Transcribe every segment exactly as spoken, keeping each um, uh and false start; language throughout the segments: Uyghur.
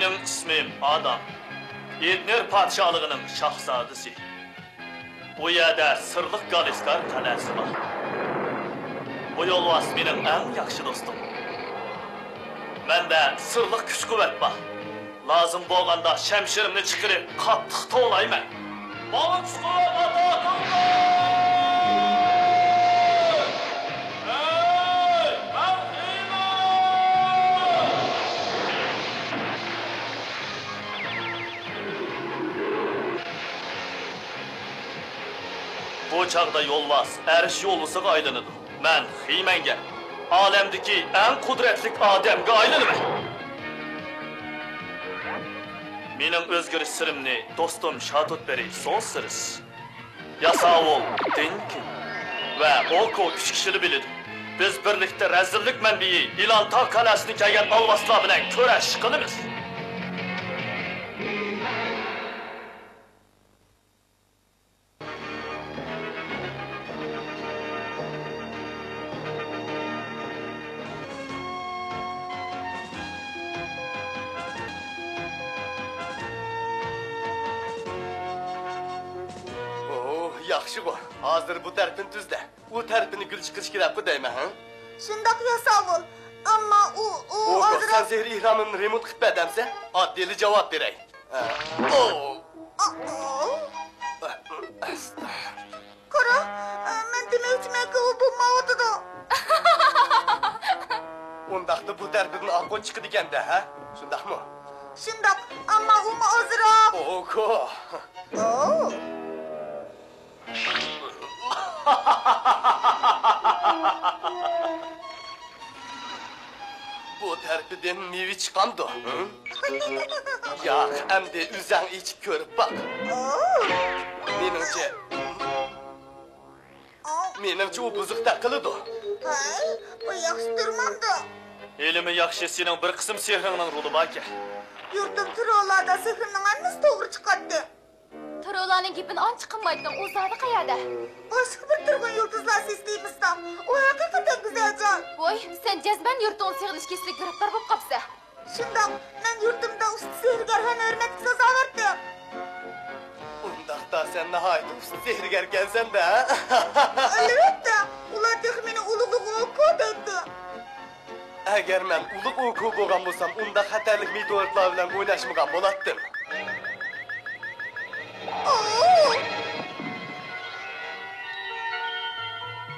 مېنىڭ ئىسمىم ئادام. ئېدنېر پادىشاھلىقىنىڭ شاھزادىسى. بۇ يەردە سىرلىق گالىسكار قەلئەسى بار. بۇ يولۋاس مېنىڭ ئەڭ ياخشى دوستۇم. مەندە سىرلىق كۈچ-قۇۋۋەت بار. لازىم بولغاندا شەمشىرىمنى چىقىرىپ، قاتتىق توۋلايمەن. ماڭا كۈچ-قۇۋۋەت ئاتا قىلغىن! ھەي، مەن خېمەن! بۇ چاغدا يولۋاس ئەرش يولۋىسىغا ئايلىنىدۇ. مەن خىمەنگە، ئالەمدىكى ئەڭ قۇدرەتلىك ئادەمگە ئايلىنىمەن. مېنىڭ ئۆزگىرىش سىرىمنى دوستۇم شاتوتبېرى سونسىرس، ياساۋۇل دىنكىن ۋە ئوكو ئۈچ كىشىلا بىلىدۇ. بىز بىرلىكتە رەزىللىك مەنبىيى ئىلان تاغ قەلئەسىدىن كەلگەن ئالۋاستىلار بىلەن كۈرەش قىلىمىز. ئوھ، ياخشىغۇ. ھازىر بۇ تەرىپىنى تۈزلە. ئۇ تەرىپىنى گۈل چىقىرىش كېرەكقۇ دەيمەن، ھە؟ شۇنداق ياساۋۇل. ئەمما ئۇ، ئۇ ئوكو، ئازراق سەن سېھرىي ئېھرامىمنى رېمونت قىلىپ بەر دەمسە، ئاددىيلا جاۋاب بېرەي. ئە، ئو. ئا، ئا. ئەستا. قارا، مەن دېمەكچىمەنكى، ئۇ بولمايۋاتىدۇ. ئۇنداقتا بۇ تەرىپىدىن ئاقۇن چىقىدىكەن-دە، ھە؟ شۇنداقمۇ؟ شۇنداق، ئەمما ئۇمۇ ئازراق. ئوكو. ئو. بۇ تەرىپىدىن مېۋە چىقامدۇ؟ ھە؟ ياق، ئەمدى ئۆزەڭ ئېچىپ كۆرۈپ باق. مېنىڭچە، مېنىڭچە ئۇ بۇزۇقتەك قىلىدۇ. ھەي، بۇ ياخشى تۇرمامدۇ؟ ھېلىمۇ ياخشى، سېنىڭ بىر قىسىم سېھرىڭنىڭ رولى باركەن. يۇرتۇم تۇرۇلاردا سېھرىمنىڭ ھەممىسى توغرا چىقاتتى. تۇرۇلارنىڭ گېپىنى ئانچە قىلمايتتىڭ، ئۇ زادى قەيەردە؟ باشقا بىر تۇرغۇن يۇلتۇزلار سىستېمىسىدا. ئۇ ھەقىقەتەن گۈزەل جاي. ۋوي، سەن جەزمەن يۇرتۇڭنى سېغىنىش كېسىلىگە گىرىپتار بولۇپ قاپسەن. شۇنداق، مەن يۇرتۇمدا ئۇستا سېھىرگەر ھەم ھۆرمەتكە سازاۋەردىم. ئۇنداقتا سەن ناھايىتى ئۇستا سېھىرگەركەنسەن-دە. ئەلۋەتتە، ئۇلار تېخى مېنى ئۇلۇغ ئوكو دەيتتى. ئەگەر مەن ئۇلۇغ ئوكو بولغان بولسام، ئۇنداق خەتەرلىك مېتېئورىتلار بىلەن ئويناشمىغان بولاتتىم.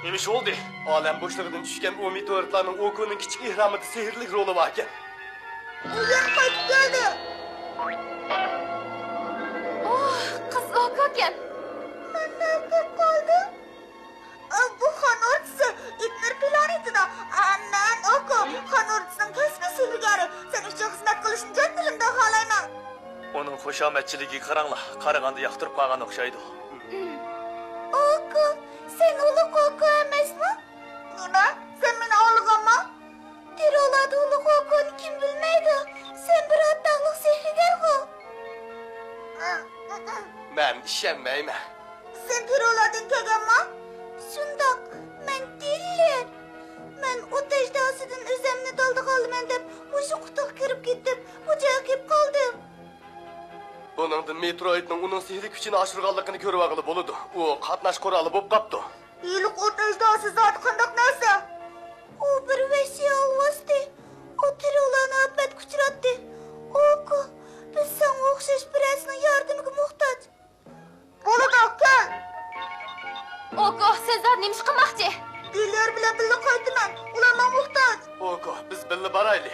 نېمە ئىش بولدى؟ ئالەم بوشلۇقىدىن چۈشكەن ئۇ مېتېئورىتلارنىڭ ئوكونىڭ كىچىك ئېھرامىدا سېھىرلىك رولى باركەن. ئۇ يەنە قايتىپ كەلدى. ئوھ، قىز ئوكوكەن. مەن نېمە بولۇپ قالدىم؟ ئا، بۇ خان ئوردىسى ئېتنېر پلانېتىدا. ئا، مەن ئوكو، خان ئوردىسىنىڭ كەسپىي سېھىرگەرى. سەن ئۈچۈن خىزمەت قىلىشنى جان دىلىمدىن خالايمەن. ئۇنىڭ خۇشامەتچىلىكىگە قاراڭلار، قارىغاندا ياقتۇرۇپ قالغان ئوخشايدۇ. ئوكو، سەن ئۇلۇغ ئوكو ئەمەسمۇ؟ نېمە؟ سەن مېنى ئاڭلىغانما؟ تىرولاردا ئۇلۇغ ئوكونى كىم بىلمەيدۇ؟ سەن بىر ئاتاقلىق سېھىرگەرغۇ. مەن ئىشەنمەيمەن. سەن تىرولاردىن كەلگەنما؟ شۇنداق، مەن تىللېر. مەن ئوت ئەجدىھاسىدىن ئۆزەمنى دالدىغا ئالىمەن دەپ، مۇشۇ قۇتىغا كىرىپ كېتىپ، بۇ جايغا كېلىپ قالدىم. بۇنىڭدىن مېتروئىدنىڭ ئۇنىڭ سېھرىي كۈچىنى ئاشۇرغانلىقىنى كۆرۈۋالغىلى بولىدۇ. ئۇ قاتناش قورالى بولۇپ قاپتۇ. ھېلىقى ئوت ئەجدىھاسى زادى قانداق نەرسە؟ ئۇ بىر ۋەھشىي ئالۋاستى. ئۇ تىرولارنى ئاپەتكە ئۇچراتتى. ئوكو، بىز ساڭا ئوخشاش بىرەرسىنىڭ ياردىمىگە موھتاج. بولىدۇ، كەل! ئوكو، سەن زادى نېمە ئىش قىلماقچى؟ دىليار بىلەن بىللە قايتىمەن. ئۇلار ماڭا موھتاج. ئوكو، بىز بىللە بارايلى.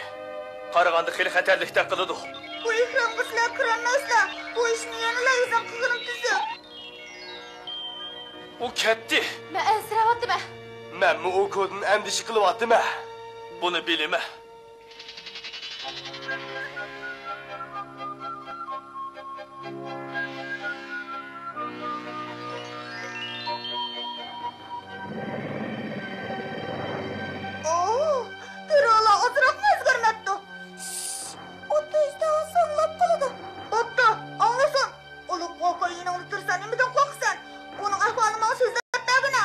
قارىغاندا خېلى خەتەرلىكتەك قىلىدۇ. بۇ ئېھرامغا سىلەر كىرەلمەيسىلەر. بۇ ئىشنى يەنىلا ئۆزۈڭ قىلغىنىڭ تۈزۈك. ئۇ كەتتى. مەن ئەنسىرەۋاتىمەن. مەنمۇ ئوكودىن ئەندىشە قىلىۋاتىمەن. بۇنى بىلىمەن. ئوھ، تىرولار ئازراقمۇ ئۆزگەرمەپتۇ. شش، ئوت ئەجدىھاسى ئاڭلاپ قالىدۇ. بوپتۇ، ئاڭلىسۇن. ئۇلۇغ ئوكو، يېنىڭدا تۇرسا نېمىدىن قورقىسەن؟ ئۇنىڭ ئەھۋالىنى ماڭا سۆزلەپ بەرگىنە.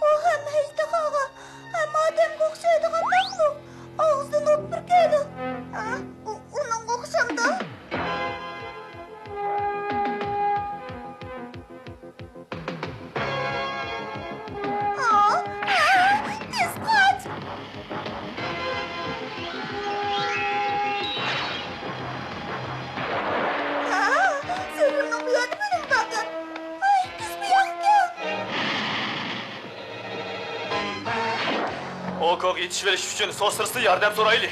ئۇ ھەم ئەجدىھاغا، ھەم ئادەمگە ئوخشايدىغان مەخلۇق. ئاغزىدىن ئوت پۈركەيدۇ. ھە؟ ئۇ، كوغا يېتىشىۋېلىش ئۈچۈن سوسرىستىن ياردەم سورايلى.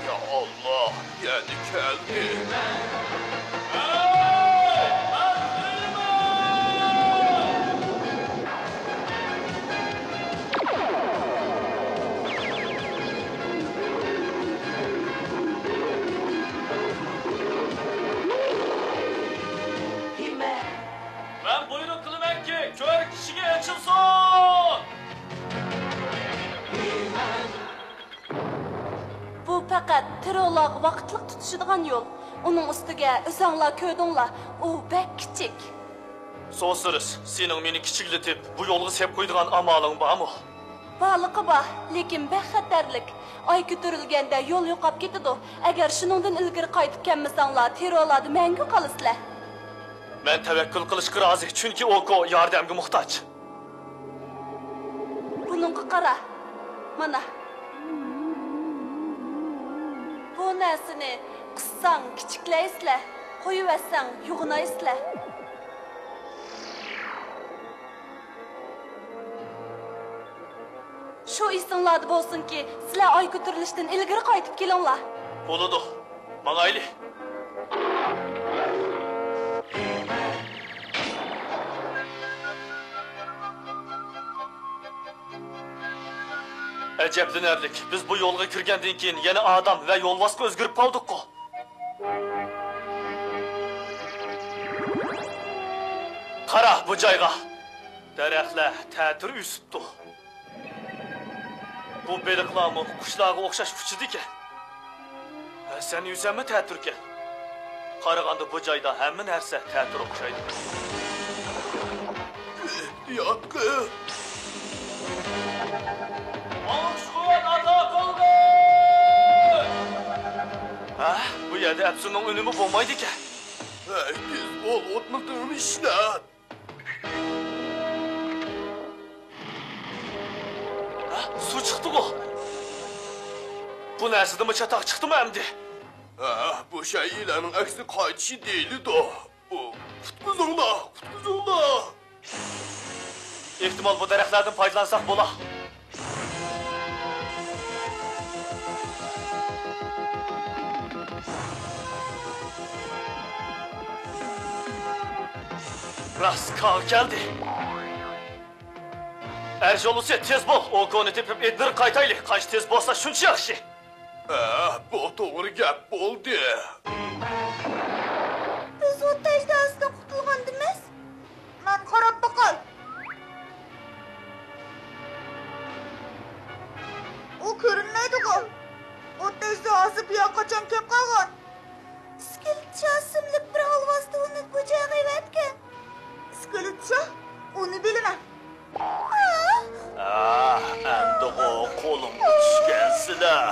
يا ئاللا، يەنە كەلدى. مەن بۇيرۇق قىلىمەنكى، كۆرۈك ئىشىكى ئېچىلسۇن! بۇ پەقەت تېررورلارغا ۋاقىتلىق تۇتىشىدىغان يول. ئۇنىڭ ئۈستىگە ئۆزەڭلار كۆردۈڭلار، ئۇ بەك كىچىك. سوسرىس، سېنىڭ مېنى كىچىكلىتىپ، بۇ يولغا سېلىپ قويىدىغان ئامالىڭ بارمۇ؟ بارلىقى بار، لېكىن بەك خەتەرلىك. ئاي كۆتۈرۈلگەندە يول يوقاپ كېتىدۇ. ئەگەر شۇنىڭدىن ئىلگىرى قايتىپ كەلمىسەڭلار، تېررورلاردا مەڭگۈ قالىسىلەر. مەن تەۋەككۈل قىلىشقا رازى، چۈنكى ئوكو ياردەمگە موھتاج. بۇنىڭغا قارا. مانا. بۇ نەرسىنى قىسساڭ كىچىكلەيسىلەر، قويۇۋەتسەڭ يوغىنايسىلەر. شۇ ئېسىڭلاردا بولسۇنكى، سىلەر ئاي كۆتۈرۈلۈشتىن ئىلگىرى قايتىپ كېلىڭلار. بولىدۇ. ماڭايلى. ئەجەبلىنەرلىك، بىز بۇ يولغا كىرگەندىن كېيىن يەنە ئادەم ۋە يولۋاسقا ئۆزگىرىپ قالدۇققۇ. قارا بۇ جايغا. دەرەخلەر تەتۈر ئۆسۈپتۇ. بۇ بېلىقلارمۇ قۇشلارغا ئوخشاش ئۇچىدىكەن. ھە، سەن ئۆزۈڭمۇ تەتۈركەن. قارىغاندا بۇ جايدا ھەممە نەرسە تەتۈر ئوخشايدۇ. ئېھتىيات قىل! ئاڭشۇن ئاتا قىلدى! ھە، بۇ يەردە ئەپسۇننىڭ ئۈنۈمى بولمايدىكەن. ھەي، تېز بول، ئوتمىلتىقىڭنى ئىشلەت! ھە، سۇ چىقتىغۇ؟ بۇ نەرسىدىنمۇ چاتاق چىقتىمۇ ئەمدى؟ ھە، بۇ شەيئىلەرنىڭ ئەكسى قايتىشى دېيىلىدۇ. ئۇ، قۇتقۇزۇڭلار، قۇتقۇزۇڭلار! ئېھتىمال بۇ دەرەخلەردىن پايدىلانساق بولا. راست، كاغا كەلدى. ئەر يولۋىسى، تېز بول، ئوكونى تېپىپ ئېتىنىرى قايتايلى. قانچە تېز بولسا شۇنچە ياخشى. ھە، بۇ توغرا گەپ بولدى. بىز ئوت ئەجدىھاسىدىن قۇتۇلغاندا ئەمەس. مەن قاراپ باقاي. ئۇ كۆرۈنمەيدىغۇ. ئوت ئەجدىھاسى بۇياققا قاچان كېلىپ قالغان؟ ئىسكىلىتچا ئىسىملىك بىر ئالۋاستى ئۇنى بۇ جايغا ئەۋەتكەن. ئىسكىلىتچا؟ ئۇنى بىلىمەن. ئاھ، ئەمدىغۇ قولۇمغا چۈشكەنسىلەر.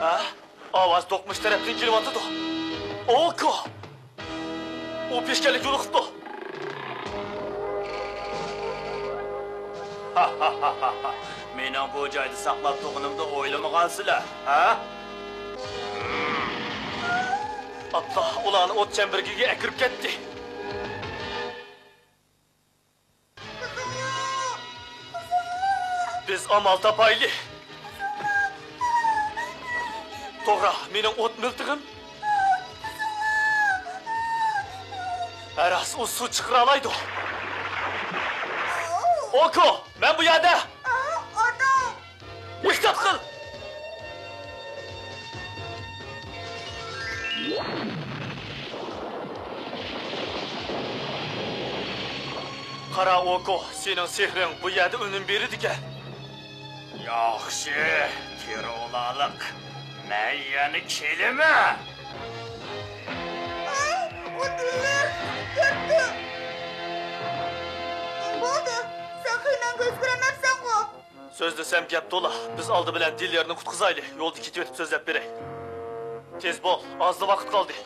ھە؟ ئاۋاز دوقمۇش تەرەپتىن كېلىۋاتىدۇ. ئوكو! ئۇ پېشكەللىك يولۇقۇپتۇ. مېنىڭ بۇ جايدا ساقلاپ تۇرغىنىمنى ئويلىمىغانسىلەر، ھە؟ ئاپلا، ئۇلارنى ئوت چەمبىرىكىگە ئەكىرىپ كەتتى. بىز ئامال تاپايلى. توغرا، مېنىڭ ئوت مىلتىقىم. ھە راست، ئۇ سۇ چىقىرالايدۇ. ئوكو، مەن بۇ يەردە. ئېھتىيات قىل! قارا ئوكو، سېنىڭ سېھرىڭ بۇ يەردە ئۈنۈم بېرىدىكەن. ياخشى، تېررورلۇق. مەن يەنە كېلىمەن. ئاي، ئۇ دىللىرى كەتتى. بولدى، سەن خېمەڭگە ئۆزگىرەلمەپسەنغۇ؟ سۆزلىسەم گەپ تولا. بىز ئالدى بىلەن دىللىرىنى قۇتقۇزايلى. يولدا كېتىۋېتىپ سۆزلەپ بېرەي. تېز بول، ئازلا ۋاقىت قالدى.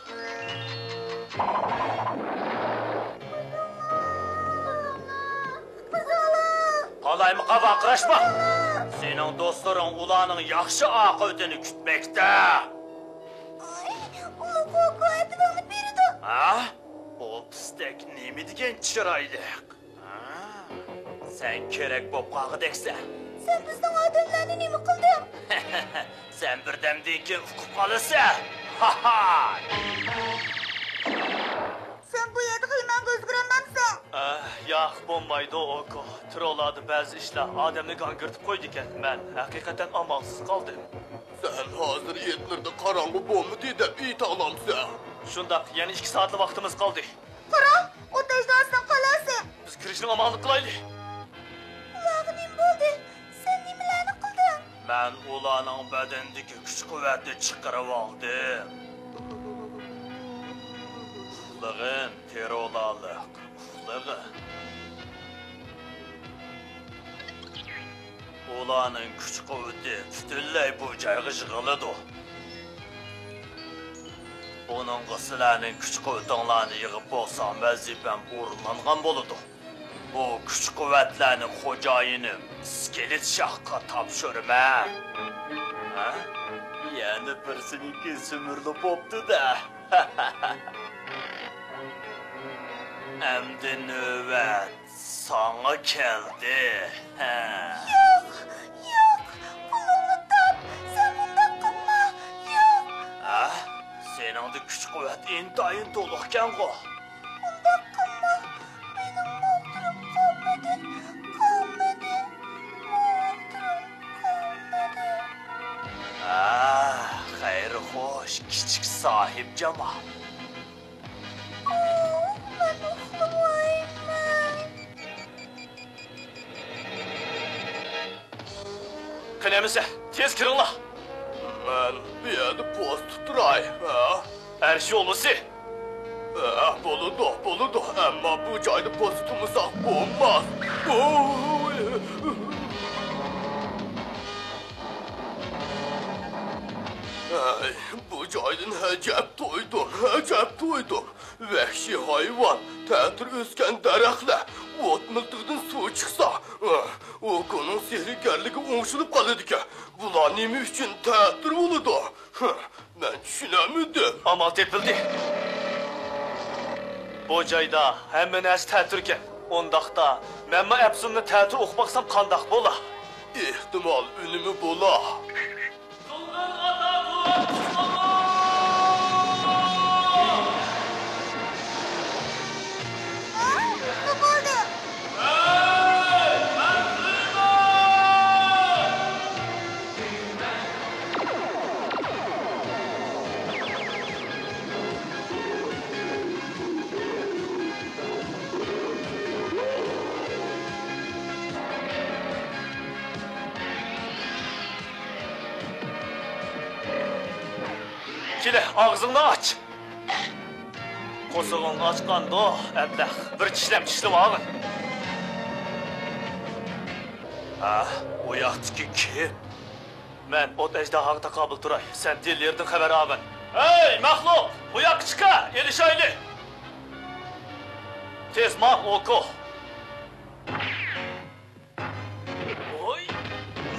ئالايمىقان ۋارقىراشما! سېنىڭ دوستلىرىڭ ئۇلارنىڭ ياخشى ئاقىۋىتىنى كۈتمەكتە! ئاي، ئۇلۇغ كوكو ئەپىلىڭنى بېرىدۇ. ھە؟ ئۇ پىستەك نېمە دېگەن چىرايلىق! ھە؟ سەن كېرەك بوپ قالغۇدەكسەن. سەن بىزنىڭ ئادەملەرنى نېمە قىلدىڭ؟ سەن بىردەمدىن كېيىن ئۇقۇپ قالىسەن. ھاھا! سەن بۇ يەردە خىيمەنگە ئۆزگىرەلمەمسەن؟ ئە، ياق، بولمايدۇ، ئوكو. ترولاردا بەزى ئىشلار ئادەمنى گاڭگىرىتىپ قويىدىكەن. مەن ھەقىقەتەن ئامالسىز قالدىم. سەن ھازىر يېتىلىردا قاراڭغۇ بولمىدى دەپ ئېيتالامسەن؟ شۇنداق، يەنە ئىككى سائەتلا ۋاقتىمىز قالدى. قارا، ئوت ئەجدىھاسىنىڭ قەلئەسى. بىز كىرىشنىڭ ئامالىنى قىلايلى. ئۇلارغا نېمە بولدى؟ سەن نېمىلەرنى قىلدىڭ؟ مەن ئۇلارنىڭ بەدىنىدىكى كۈچ-قۇۋۋەتنى چىقىرىۋالدىم. ئۇخلىغىن، ترولالىق، ئۇخلىغىن. ئۇلارنىڭ كۈچ-قۇۋۋىتى پۈتۈنلەي بۇ جايغا يىغىلىدۇ. ئۇنىڭغا سىلەرنىڭ كۈچ-قۇۋۋىتىڭلارنى يىغىپ بولسام، ۋەزىپەم ئورۇنلانغان بولىدۇ. بۇ كۈچ-قۇۋۋەتلەرنى خوجايىنىم ئىسكىلىت شاھقا تاپشۇرىمەن. ھە؟ يەنە بىرسىنىڭكى سۈمۈرىلىپ بوپتۇ-دە. ئەمدى نۆۋەت ساڭا كەلدى. ھە. ياق، ياق، قولۇڭنى تاپ، سەن مۇنداق قىلما، ياق. ھە؟ سېنىڭدە كۈچ-قۇۋۋەت ئىنتايىن تولۇقكەنغۇ. ئۇنداق قىلما، مېنىڭ موتورۇم قالمىدى، قالمىدى، موتورۇم قالمىدى. ھە، خەير خوش، كىچىك ساھىبجامال. ئوھ، مەن ئۇخلىۋايمەن. قېنى ئەمىسە، تېز كىرىڭلار. مەن بۇ يەردە پوست تۇتۇراي، ھە؟ ئەرش يولۋىسى. ھە، بولىدۇ، بولىدۇ، ئەمما بۇ جايدا پوست تۇتمىساق بولماس. ئوي. ھەي، بۇ جايدىن ئەجەب تويدۇم، ئەجەب تويدۇم. ۋەھشىي ھايۋان، تەتۈر ئۆسكەن دەرەخلەر، ئوت مىلتىقىدىن سۇ چىقسا، ئوكۇنىڭ سېھىرگەرلىكى ئوڭشىلىپ قالىدىكەن. بۇلار نېمە ئۈچۈن تەتۈر بولىدۇ؟ مەن چۈشىنەلمىدىم. ئامال تېپىلدى. بۇ جايدا ھەممە نەرسە تەتۈركەن. ئۇنداقتا، مەنمۇ ئەپسۇننى تەتۈر ئوقۇپ باقسام قانداق بولا؟ ئېھتىمال، ئۈنۈمى بولا. كېلە، ئاغزىڭنى ئاچ. قورسىقىڭنى ئاچقاندۇ، ئەبلەخ. بىر چىشلەم چىشلىۋالغىن. ھە، ئۇ ياقتىكى كىم؟ مەن ئوت ئەجدىھاغا تاقابىل تۇراي، سەن دىليېردىن خەۋەر ئاۋىن. ھەي، مەخلۇق! بۇ ياققا چىقە، ئېلىشايلى! تېز ماڭ، ئوكو! ۋوي!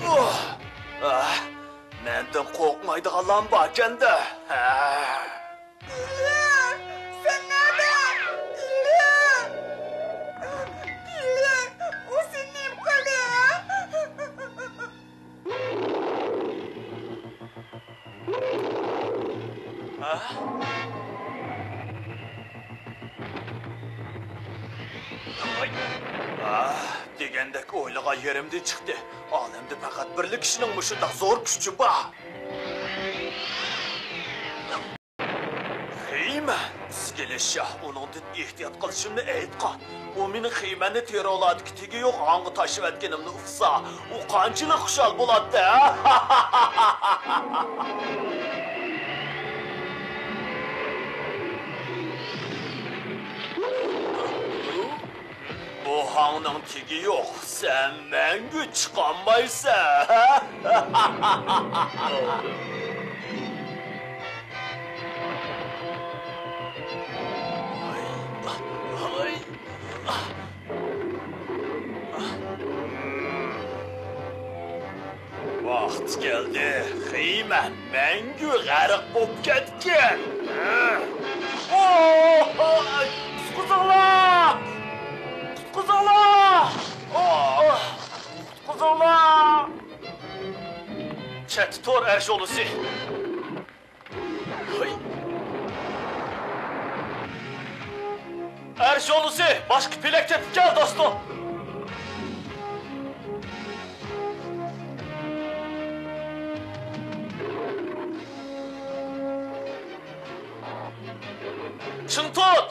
ئۇھ! ئاھ! مەندىن قورقمايدىغانلارمۇ باركەن-دە! ھە! دىليېر! سەن نەدە؟ دىليېر! دىليېر! ئۇ سېنى نېمە قىلدى، ھە؟ ھە؟ ۋاي! ئاھ، دېگەندەك ئويلىغان يېرىمدىن چىقتى. ئالەمدە پەقەت بىرلا كىشىنىڭ مۇشۇنداق زور كۈچى بار. خېيمەن! ئىسكىلىت شاھ ئۇنىڭدىن ئېھتىيات قىلىشىمنى ئېيتقان. ئۇ مېنىڭ خېيمەننى تېررورلاردىكى تېگى يوق ھاڭغا تاشلىۋەتكىنىمنى ئۇقسا، ئۇ قانچىلىك خۇشال بولاتتى، ھە؟ بۇ ھاڭنىڭ تېگى يوق، سەن مەڭگۈ چىقالمايسەن. ۋاقتى كەلدى، خېيمەن مەڭگۈ غەرق بولۇپ كەتكىن. ئوھ! قۇتقۇزۇڭلار! قۇتقۇزۇڭلار! ئوھ! قۇتقۇزۇڭلار! چەتتە تۇر، ئەرش ئۇلۇسى! ھاي! ئەرش ئۇلۇسى، باشقا پېلەك تېپىپ كەل، دوستۇم! چىڭ تۇت!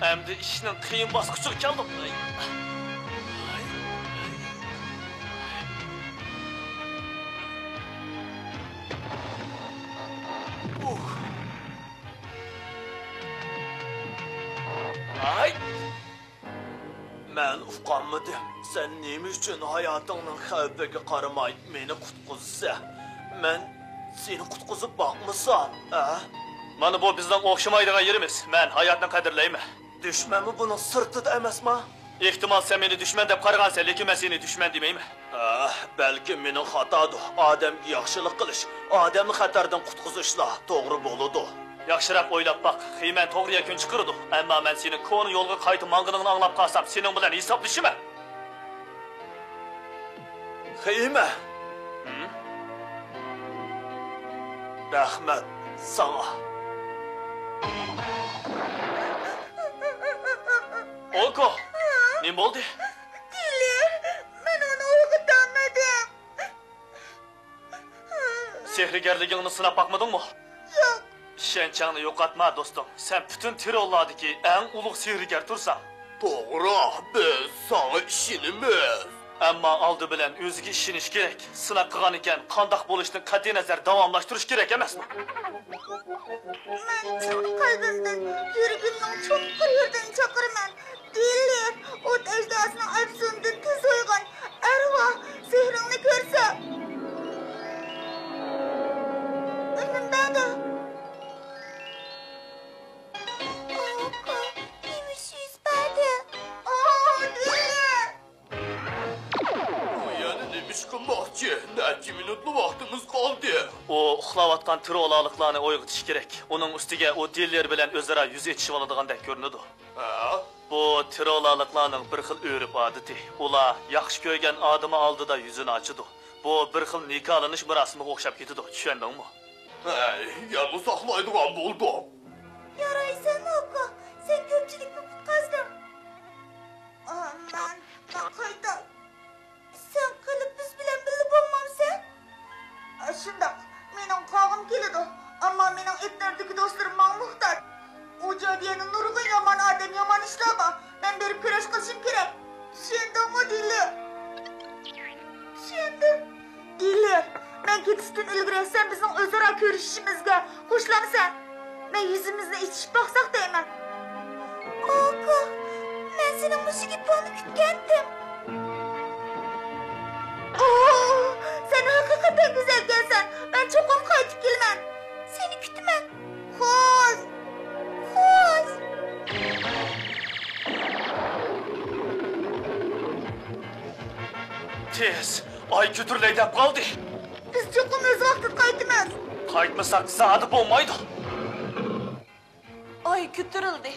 ئەمدى ئىشنىڭ قىيىن باسقۇچىغا كەلدۇق. ئاي! مەن ئۇقالمىدىم. سەن نېمە ئۈچۈن ھاياتىڭنىڭ خەۋپىگە قارىماي مېنى قۇتقۇزىسەن؟ مەن سېنى قۇتقۇزۇپ باقمىسام، ھە؟ مانا بۇ بىزنىڭ ئوخشىمايدىغان يېرىمىز. مەن ھاياتنى قەدىرلەيمەن. دۈشمەنمۇ بۇنىڭ سىرتىدا ئەمەسما؟ ئېھتىمال، سەن مېنى دۈشمەن دەپ قارىغانسەن، لېكىن مەن سېنى دۈشمەن دېمەيمەن. ئاھ، بەلكىم مېنىڭ خاتادۇر. ئادەمگە ياخشىلىق قىلىش، ئادەمنى خەتەردىن قۇتقۇزۇشلا توغرا بولىدۇ. ياخشىراق ئويلاپ باق، خېيمەن توغرا يەكۈن چىقىرىدۇ. ئەمما مەن سېنىڭ كونا يولغا قايتا ماڭغىنىڭنى ئاڭلاپ قالسام، سېنىڭ بىلەن ھېسابلىشىمەن. خېيمەن. ھىم؟ رەھمەت ساڭا. ئوكو، نېمە بولدى؟ دىلېر، مەن ئۇنى ئويغىتالمىدىم. سېھىرگەرلىكىڭنى سىناپ باقمىدىڭمۇ؟ ياق. ئىشەنچىڭنى يوقاتما، دوستۇم. سەن پۈتۈن تىروللاردىكى ئەڭ ئۇلۇغ سېھىرگەر تۇرساڭ. توغرا، بىز ساڭا ئىشىنىمىز. ئەمما ئالدى بىلەن ئۆزىگە ئىشىنىش كېرەك. سىناق قىلغان ئىكەن، قانداق بولۇشنى قەتئىينەزەر داۋاملاشتۇرۇش كېرەك ئەمەسمۇ؟ مەن چىن قەلبىمدىن، يۈرىكىمنىڭ چوڭقۇر يېرىدىن چاقىرىمەن. دىلېر، ئوت ئەجدىھاسىنىڭ ئەپسۇنىدىن تېز ئويغان. ئەرۋاھ، سېھرىڭنى كۆرسەت. ئۈنۈم بەردى. ئاكا، نېمە ئىش يۈز بەردى؟ ئاھ، دىلېر! ئۇ يەنە نېمە ئىش قىلماقچى؟ نەچچە مىنۇتلا ۋاقتىمىز قالدى. ئۇ ئۇخلاۋاتقان تىرولالىقلارنى ئويغىتىش كېرەك. ئۇنىڭ ئۈستىگە ئۇ دىلېر بىلەن ئۆزئارا يۈز ئېتىشىۋالىدىغاندەك كۆرۈنىدۇ. ھە؟ بۇ تىرولالىقلارنىڭ بىر خىل ئۆرپ-ئادىتى. ئۇلار ياخشى كۆرگەن ئادىمى ئالدىدا يۈزىنى ئاچىدۇ. بۇ بىر خىل نىكاھلىنىش مۇراسىمىغا ئوخشاپ كېتىدۇ، چۈشەندىڭمۇ؟ ھەي، يەنە ساقلايدىغان بولدۇق. يارايسەن، ئاكا، سەن كۆپچىلىكنى قۇتقازدىڭ. ئا، مەن، مەن قايتاي. سەن قېلىپ بىز بىلەن بىللە بولمامسەن؟ ئا، شۇنداق، مېنىڭ قالغۇم كېلىدۇ، ئەمما مېنىڭ ئېتنېردىكى دوستلىرىم ماڭا موھتاج. ئۇ جادىيەنى نۇرغۇن يامان ئادەم يامان ئىشلار بار. مەن بېرىپ كۈرەش قىلىشىم كېرەك. چۈشەندىڭمۇ، دىلېر؟ چۈشەندىم. دىلېر، مەن كېتىشتىن ئىلگىرى سەن بىزنىڭ ئۆزئارا كۆرۈشۈشىمىزگە قوشۇلامسەن؟ مەن يۈزىمىزنى ئېچىشىپ باقساق دەيمەن. ئاكا، مەن سېنىڭ مۇشۇ گېپىڭنى كۈتكەنتىم. ئوھ، سەن ھەقىقەتەن گۈزەلكەنسەن. مەن چوقۇم قايتىپ كېلىمەن. سېنى كۈتىمەن. خوش! خوش! تېز! ئاي كۆتۈرۈلەي دەپ قالدى. بىز چوقۇم ئۆز ۋاقتىدا قايتىمىز. قايتمىساق زادى بولمايدۇ. ئاي كۆتۈرۈلدى.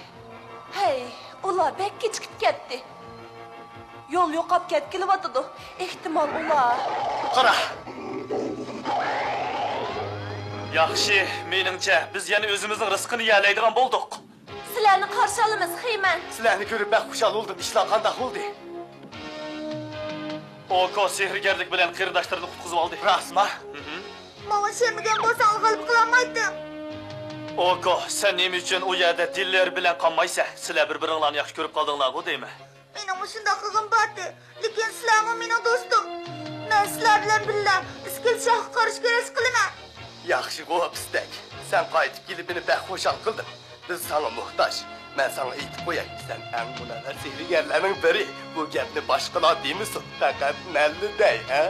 ھەي، ئۇلار بەك كېچىكىپ كەتتى. يول يوقاپ كەتكىلى بولىدۇ. ئېھتىمال ئۇلار. قارا! ياخشى، مېنىڭچە، بىز يەنە ئۆزىمىزنىڭ رىزقىنى يېيەلەيدىغان بولدۇق. سىلەرنى قارشى ئالىمىز، خېيمەن. سىلەرنى كۆرۈپ بەك خۇشال بولدۇم. ئىشلار قانداق بولدى؟ ئوكو سېھىرگەرلىك بىلەن قېرىنداشلىرىنى قۇتقۇزۇۋالدى. راستما؟ ھىم. ماڭا ئىشەنمىگەن بولساڭلار غەلىبە قىلالمايتتىم. ئوكو، سەن نېمە ئۈچۈن ئۇ يەردە دىللېر بىلەن قالمايسەن؟ سىلەر بىر-بىرىڭلارنى ياخشى كۆرۈپ قالدىڭلارغۇ دەيمەن. مېنىڭمۇ شۇنداق قىلغۇم بارتى. لېكىن سىلەرمۇ مېنىڭ دوستۇم. مەن سىلەر بىلەن بىللە ئىسكىلىت شاھقا قارشى كۈرەش قىلىمەن. ياخشىغۇ، پىستەك. سەن قايتىپ كېلىپ مېنى بەك خۇشال قىلدىڭ. بىز ساڭا موھتاج. مەن ساڭا ئېيتىپ قوياي، سەن ئەڭ مۇنەۋۋەر سېھىرگەرلەرنىڭ بىرى. بۇ گەپنى باشقىلار دېمىسۇن، پەقەت مەنلا دەي، ھە؟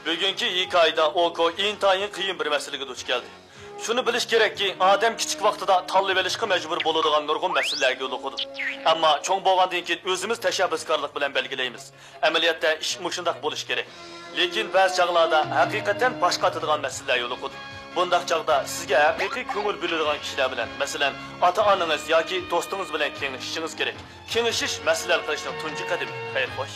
بۈگۈنكى ھېكايىدە ئوكو ئىنتايىن قىيىن بىر مەسىلىگە دۇچ كەلدى. شۇنى بىلىش كېرەككى، ئادەم كىچىك ۋاقتىدا تاللىۋېلىشقا مەجبۇر بولىدىغان نۇرغۇن مەسىلىلەرگە يولۇقىدۇ. ئەمما چوڭ بولغاندىن كېيىن ئۆزىمىز تەشەببۇسكارلىق بىلەن بەلگىلەيمىز. ئەمەلىيەتتە ئىش مۇشۇنداق بولۇشى كېرەك. لېكىن بەزى چاغلاردا ھەقىقەتەن باش قاتىدىغان مەسىلىلەر يولۇقىدۇ. بۇنداق چاغدا سىزگە ھەقىقىي كۆڭۈل بۆلىدىغان كىشىلەر بىلەن، مەسىلەن، ئاتا-ئانىڭىز ياكى دوستىڭىز بىلەن كېڭىشىشىڭىز كېرەك. كېڭىشىش مەسىلە ھەل قىلىشنىڭ تۇنجى قەدىمى. خەير خوش.